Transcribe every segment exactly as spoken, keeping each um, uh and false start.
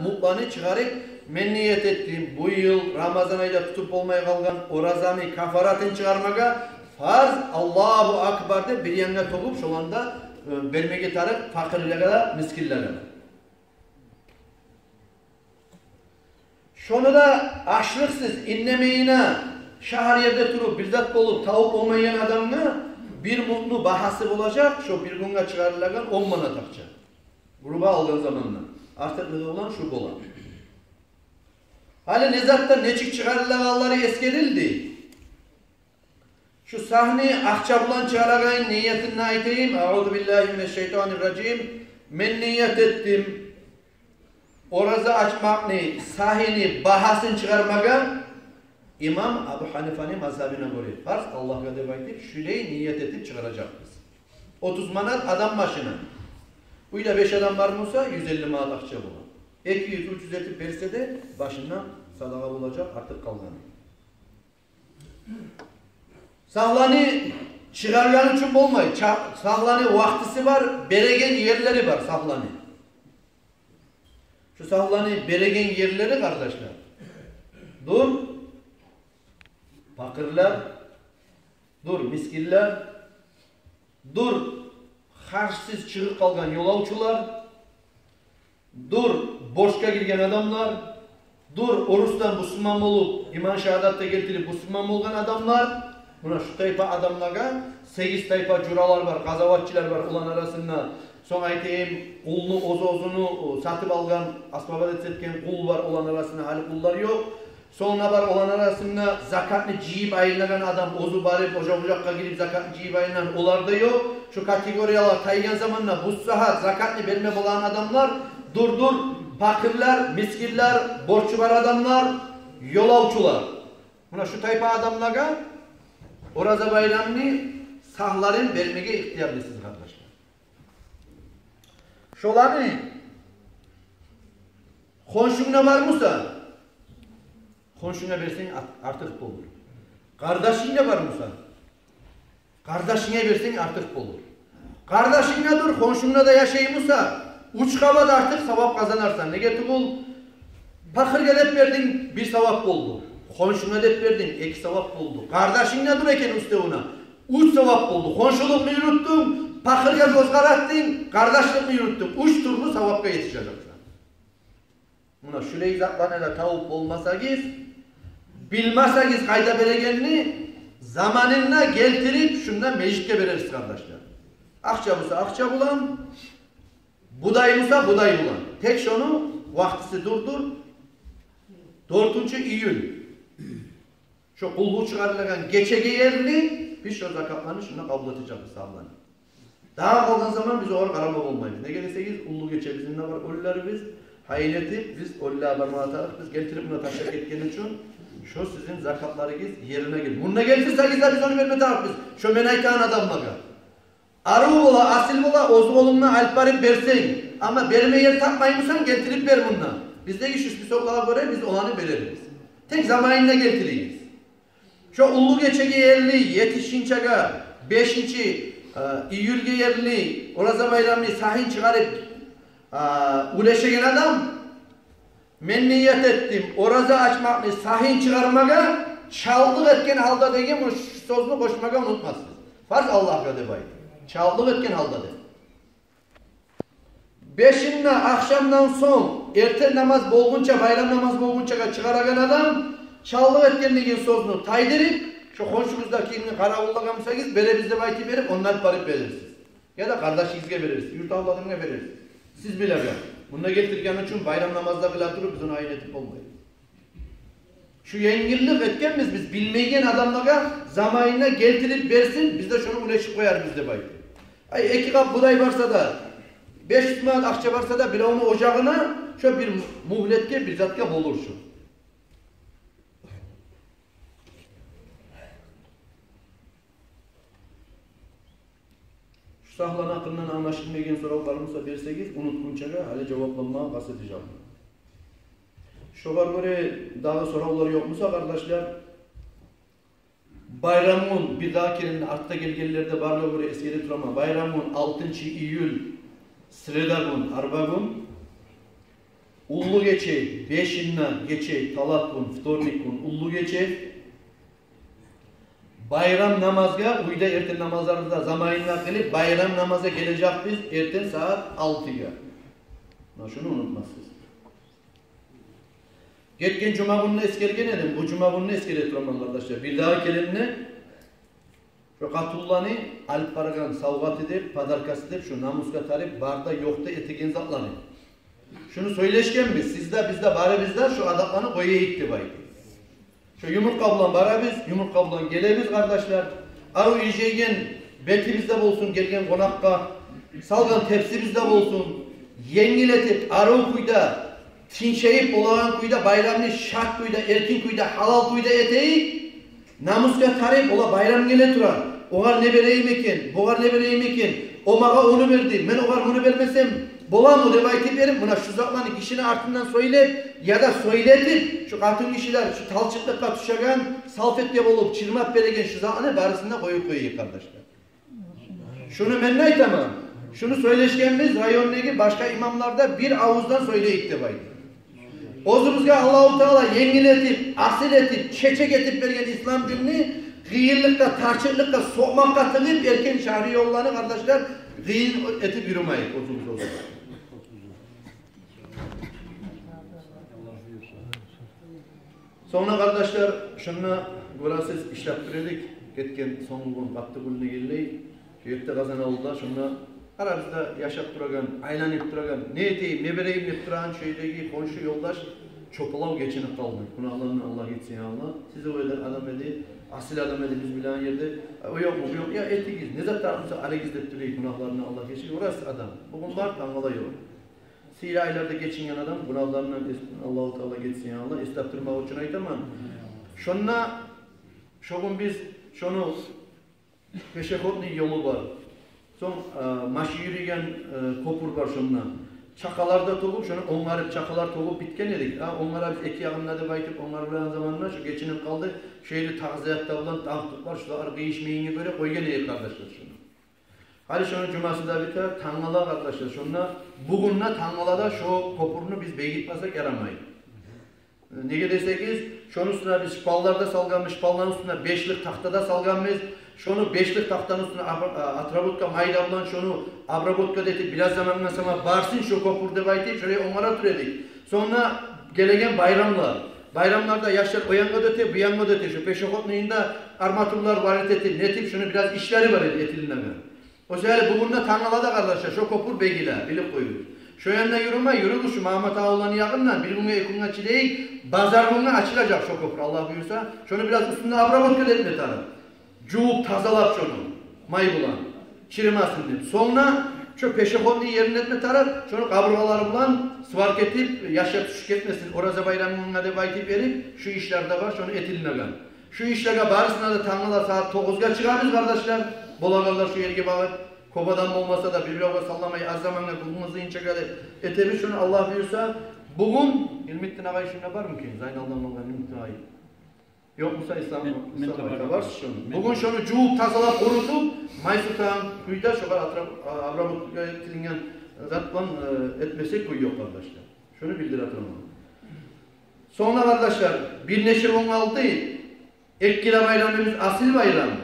мутланы чыгъарып, мен ният этдим бу йыл Рамазан айда тутуп болмай къалгъан оразаны кафаратын чыгъармагъа, фарз, Аллагьу акбар деп бир янгъа тёгюп, шоланы да, э, бермеге тарыкъ пакъырлагъа да, мискинлеге де. Шону да ашлыкъсыз, индемейине, шагьар ерде туруп, бир зат болуп, тавуп болмайгъан адамгъа бир мутну багьасы болажакъ шо бир гюнге чыгъарылагъан он манат акъча. Гюрбе алгъан заманда. Артыкълыгъы булан шу бола. Гьали не затдан нечик чыгъарылагъанлары эсгерилди. Шу сагьны акъча булан чыгъарагъан ниятын да айтайым. Агъузу биллагьи минаш-шайтанир-ражим. Мен ният этдим ораза ачмакъны сагьыны багьасын чыгъармагъа. Имам Абу Гьанифаны мазгьабына гёре, фарз Аллагьгъа деп айтып, шулай ният этип чыгъаражакъбыз. Отуз манат адам башына. Уьйде беш адам бар буса, юз элли манат акъча бола. Эки юз, уьч юз этип берсе де, башындан садагъа болажакъ артыкъ къалгъаны. Сагьланы чыгъаргъан учун болмай, ча-, сагьланы вакътиси бар, береген ерлери бар сагьланы. Шу сагьланы береген ерлери, къардашлар, дюр пакъырлар, дюр мискинлер, дюр харжсыз чыгъып къалгъан ёлавчулар, дюр борчгъа гирген адамлар, дюр орусдан бусурман болуп, иман шагьадат да гелтирип бусурман болгъан адамлар. Муна шу тайпа адамлагъа, сегиз тайпа журалар бар, къазаватчылар бар оланы арасында. Сонг айтайым, къулну, оьз-оьзюн, о, сатып алгъан, освободить этген къул бар оланы арасында, гьали къуллар ёкъ. Сонг да бар оланы арасында закатны жыйып айланагъан адам, оьзю барып, ожакъ-ожакъгъа гирип закатны жыйып айланагъан, олар да ёкъ. Шу категориялар тайгъан заманда бу сагьат закатны берме болагъан адамлар дюр-дюр пакъырлар, мискинлер, борчу бар адамлар, ёлавчулар. Муна шу тайпа адамлагъа ораза байрамны сагьларын бермеге ихтиярлысыз, къардашлар. Шоланы хоншунгда бар буса, хоншунга берсенг ар-, артыкъ болур. Къардашынгда бар буса, къардашынга берсенг артыкъ болур. Къардашынгда дюр, хоншунгда да яшай буса, уьч къабат артыкъ савап къазанарсан. Неге тюгюл, пакъыргъа деп бердинг, бир савап болду. Хоншунга деп бердинг, эки савап болду. Къардашынгда дюр экен уьстевюне, уьч савап болду. Хоншулукъну юрютдюнг, пакъыргъа гёз къаратдынг, къардашлыкъны юрютдюнг. Уьч тюрлю савапгъа етишежексен. Муна шулай затланы да тавуп болмасагъыз, билмесегиз къайда берегенни, заманында гелтирип шунда межитге берерсиз, къардашлар. Акъча буса акъча булан, будай буса будай булан. Тек шону вакътиси дюр-дюр, дёртюнчю июль. Шо къуллукъ чыгъарылагъан гечеге ерли биз шо закатланы шунда къабул этежекбиз, сагьланы. Дагъы къалгъан заман биз огъар къарама болмайбыз. Неге десегиз, уллу гече бизин де бар оьлюлерибиз. Гьайын этип, биз оьлюлеге бармагъа тарыкъбыз, гелтирип муна ташлап гетгени учун, шо сизин закатларыгъыз ерине гел-. Мунда гелтирсегиз де, биз ону берме тарыкъбыз шо мен айтагъан адамлагъа. Арив бола, асил бола, оьз къолунгдан алып барып берсенг. Амма берме ер тапмай бусанг, гелтирип бер мунда. Биздеги шу списоклагъа гёре биз оланы берербиз. Тек заманында гелтиригиз. Шо уллу гечеге ерли, етишинчеге, бешинчи, э, июлге ерли ораза байрамны сагьын чыгъарып, э, уьлешеген адам, мен ният этдим ораза ачмакъны сагьын чыгъармагъа, чалтлыкъ этген гьалда деген бу сёзню къошмагъа унутмассыз. Фарз Аллагьгъа деп айт. Чалтлыкъ этген гьалда деп. Бешинде ахшамдан сонг, эртен намаз болгъунча, байрам намаз болгъунчагъа чыгъарагъан адам, чалтлыкъ этген деген сёзню тайдырып, шо хоншугъузда кимни къаравуллагъан бусагъыз, беребиз деп айтып берип, ондан алып барып берерсиз. Яда къардашыгъызгъа берерсиз, юрт авладыгъызгъа берерсиз. Сиз билегенни. Мунда гелтирген учун байрам намазда къыла туруп, биз ону гьайын этип болмайбыз. Шу енгиллик этгенбиз биз, билмейген адамлагъа заманында гелтирип берсин, биз де шону уьлешип къоярбыз деп айтып. Ай, эки къап будай барса да, беш юз манат акъча барса да, биревню ожагъына шо бир мюгьлетге, бир затгъа болур шо. Шу сагьланы гьакъындан англашылмайгъан сорав бар буса, берсегиз, унутгъунчагъа гьали жавапланмагъа къаст этежекмен. Шогъар гёре дагъы соравлар ёкъ буса, къардашлар, байрам гюн, бир дагъы керен артда гелгенлер де барына гёре эсгере тураман, байрам гюн, алтынчы июль, среда гюн, арба гюн, Уллу гече, бешинде гече, талат гюн, вторник гюн, уллулу гече. Байрам намазгъа уьйде эртен намазларыбызны заманында къылып, байрам намазгъа гележекбиз эртен сагьат алтыгъа. Муна шуну унутмассыз. Гетген жума гюнню эсгерген эдим, бу жума гюнню эсгере тураман, къардашлар. Бирдагъы керен де, шо къатынланы алып баргъан савгъаты деп, подаркасы деп, шо намусгъа тарып, бар да, ёкъ да этеген затланы. Шуну сёйлешгенбиз, сиз де, биз де, барыбыз да шо адатланы къояйыкъ деп айтып. Шо юмуртгъа булан барабыз, юмуртгъа булан гелебиз, къардашлар. Арив иржайгъан бетибиз де болсун гелген къонакъгъа, салгъан тепсибиз де болсун. Енгил этип, арив кюйде, тынчайып болагъан кюйде, байрамны шат кюйде, эркин кюйде, гьалал кюйде этейик. Намусгъа тарып, олар байрам геле тура. Огъар не берейим экен, бугъар не берейим экен, о магъа ону берди, мен огъар муну бермесем боламы деп айтып берип, муна шу затланы гишини артындан сёйлеп яда сёйлетип, шу къатынгишилер шу талчыкълыкъгъа тюшеген, салфетка болуп чырмап береген шу затланы барысын да къоюп къояйыкъ, къардашлар. Шуну мен де айтаман. Шуну сёйлешгенбиз, райондагъы башгъа имамлар да бир авуздан сёйлейик деп айтып. Оьзюбюзге Аллагьу Таала енгил этип, асил этип, чечек этип берген ислам динни къыйынлыкъгъа, тарчыкълыкъгъа сокъмакъгъа тыгъып, эркин шагьри ёлланы, къардашлар, къыйын этип юрюмейик оьзюбюз, оьзюбюз. Сонг да, къардашлар, шунда гёресиз, ишлеп тура эдик. Гетген сонгугюн, къатты гюн дегенлей, шу ерде, Къазанавулда, шунда арабызда яшап турагъан, айланып турагъан, не этейим, не берейим деп турагъан шу ердеги хоншу ёлдаш чопалав гечинип къалды. Гюнагьларындан Аллагь гечсин, я Аллагь. Сиз о ерде адам эди, асил адам эди, биз билеген ерде. О ёкъму, бу ёкъму, я этигиз, не зат тарыкъ буса алыгъыз деп тура эди, гюнагьларындан Аллагь гечсин. Гёресиз адам, бугюн бар, тангала ёкъ. Сыйлы айларда гечинген адам, гюнагьларындан эс-, Аллагьу Таала гечсин, я Аллагь, эслеп турмакъ учун айтаман. Шонда, шо гюн биз шону, пешеходный ёлу бар. Сонг, э, машин юрюйген, э, кёпюр бар шонда. Чакъалар да тёгюп, шону онгарып, чакъалар тёгюп битген эдик. А, онгарабыз эки ягъын да деп айтып, онгарып турагъан заманда шо гечинип къалды. Шо ерде тагъзият да булан, танкътыкълар, шулар къыйышмайгъангъа гёре къойгъан эдик, къардашлар, шону. Гьали шону жумасы да битер, тангала, къардашлар, шонда, бугюн де, тангала да шо кёпюрню биз бегитмесек ярамай. Неге десегиз, шону уьстюне биз шпаллар да салгъанбыз, шпалланы уьстюне бешлик тахта да салгъанбыз. Шону бешлик тахтаны уьстюне аб-, а, отработка майда булан шону обработка да этип, бираз замангъа сама барсын шо кёпюр деп айтып, шолай онгара тура эдик. Сонг да гелеген байрамлар. Байрамларда яшлар о янгъа да оьте, бу янгъа да оьте, шо пешеходныйны да арматурлар варить этип, нетип, шону бираз ишлери бар эди этилинеген. О саялы бугюн де, тангала да, къардашлар, шо кёпюр бегиле, билип къоюгъуз. Шо янда юрюмей, юрюгюз шу Магьаммат авулланы ягъындан, бир гюнге, эки гюнге чыдайыкъ, базар гюнге ачылажакъ шо кёпюр, Аллагь буюрса. Шону бираз уьстюнде обработка да этме тарыкъ. Жувуп тазалап шону, май булан, чырымасын деп. Сонг да шо пешеходный ерин этме тарыкъ, шону къабургъалары булан сварка этип, яшлар тюшюп гетмесин, Ораза байрам гюнге деп айтып берип, шу ишлер де бар, шону этилинеген. Шу ишлеге барысына да тангала сагьат тогъузгъа чыгъабыз, къардашлар. Болагъанлар шу ерге багъып, кёп адам болмаса да, бир-биревге салламай, аз замангъа, гюнюбюзню инчеге де этебиз шону, Аллагь буюрса. Бугюн Илмитдин агъай шунда бармы экен? Зайналдан болгъан Илмитдин агъай. Ёкъ буса, Ислам, мен, мен Ислам табарман. Табарсыз шону. Мен. Бугюн шону жувуп, тазалап, къурутуп, майсутан кюйде шогъар атра-, а, обработка этилинген зат булан, э, этмесек кюй ёкъ, къардашлар. Шуну билдире тураман. Сонг да, къардашлар, бир нече гюн къалды. Экки де байрамыбыз асил байрам.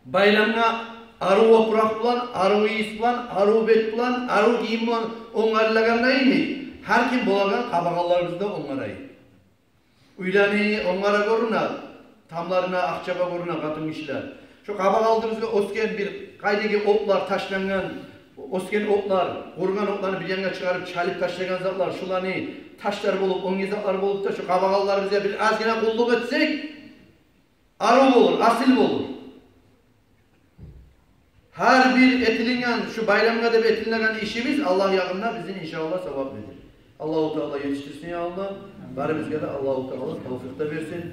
Байрамгъа арив опуракъ булан, арив ийис булан, арив бет булан, арив гийим булан онгарылагъанда йимик, гьар ким болагъан къабакъ алларыбызны да онгарайыкъ. Уьйлени онгара гёрюне, тамларына акъ чаба гёрюне къатынгишилер. Шо къабакъ алдыбызгъа оьсген бир къайдагъы отлар ташлангъан, оьсген отлар, къуругъан отланы бир янгъа чыгъарып, чалып ташлагъан затлар, шуланы ташлар болуп, оьнге затлар болуп да, шо къабакъ алларыбызгъа бир азгъына къуллукъ этсек, арив болур, асил болур. Гьар бир этилинген, шу байрамгъа деп этилинеген ишибиз Аллагь ягъында бизин, иншааллагь, савап берир. Аллагьу Таала етишдирсин, я Аллагь. Барыбызгъа да Аллагьу Таала тавфикъ да берсин.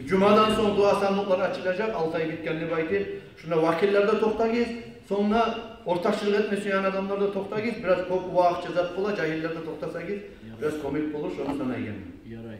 Жумадан сонг дуа сандыкълар ачылажакъ, алты ай битгенни деп айтып. Шунда вакиллер де токътагъыз. Сонг да ортакъчылыкъ этме сюеген адамлар да токътагъыз. Бираз кёп ва акъча зат бола, жагьиллер де токътасагъыз, бираз кёмек болур, шону санайгъан. Ярай.